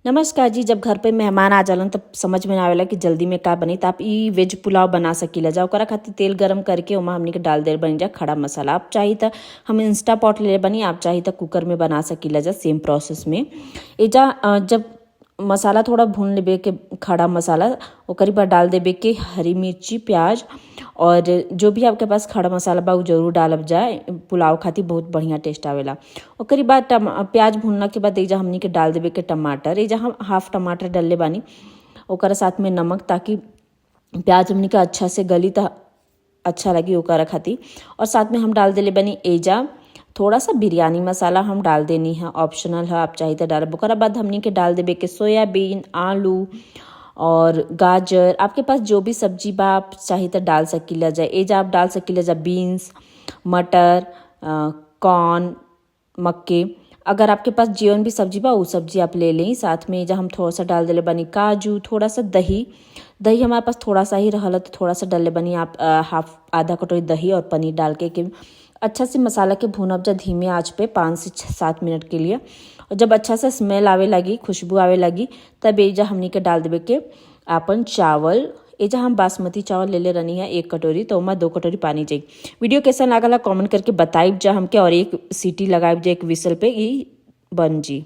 नमस्कार जी। जब घर पे मेहमान आ जालन तब समझ में ना आवेला कि जल्दी में का बनी, त आप इ वेज पुलाव बना सकीला जा। ओकरा खातिर तेल गरम करके ओमा हमनी के डाल देल बनी जा खड़ा मसाला। आप चाही त हम इंस्टा पॉट लेले बानी, आप चाही त कुकर में बना सकीला जा सेम प्रोसेस में। एजा जब मसाला थोड़ा भून लेबे के खड़ा मसाला, ओकरी बाद डाल देबे के हरी मिर्ची, प्याज और जो भी आपके पास खड़ा मसाला बा उ जरूर डालब जाए। पुलाव खातिर बहुत बढ़िया टेस्ट आवेला। ओकरी बाद प्याज भुनला के बाद एजा हमनी के डाल देबे के टमाटर। एजा हम हाफ टमाटर डलले बानी, ओकरा साथ में नमक, ताकि प्याज हमनी के अच्छा से गली त अच्छा लगी ओकरा खातिर। और साथ में हम डाल देले बानी एजा थोड़ा सा बिरयानी मसाला हम डाल देनी है, ऑप्शनल है, आप चाहे तो डालब। ओकरा बाद हमनी के डाल देबे के सोयाबीन, आलू और गाजर। आपके पास जो भी सब्जी बा आप चाहे तो डाल सकीला जा। एजा आप डाल सकीला जा बीन्स, मटर, कॉर्न, मक्के। अगर आपके पास जौन भी सब्जी बा उ सब्जी आप ले लें। साथ में एजा हम थोड़ा सा डाल देले बानी काजू, थोड़ा सा दही। दही हमारे पास थोड़ा सा ही रहल तो थोड़ा सा डालले बानी। आप हाफ आधा कटोरी दही और पनीर डाल के अच्छा से मसाला के भूनब जा धीमे आंच पे 5 से 7 मिनट के लिए। और जब अच्छा सा स्मेल आवे लगी, खुशबू आवे लगी, तब एजा हमनी के डाल देबे के आपन चावल। एजा हम बासमती चावल लेले रहनी है 1 कटोरी, तो ओमा 2 कटोरी पानी जाई। वीडियो कैसन लागल कमेंट करके बताइब जा हमके और एक सीटी लगाइब जा, एक विसल पे ई बन जी।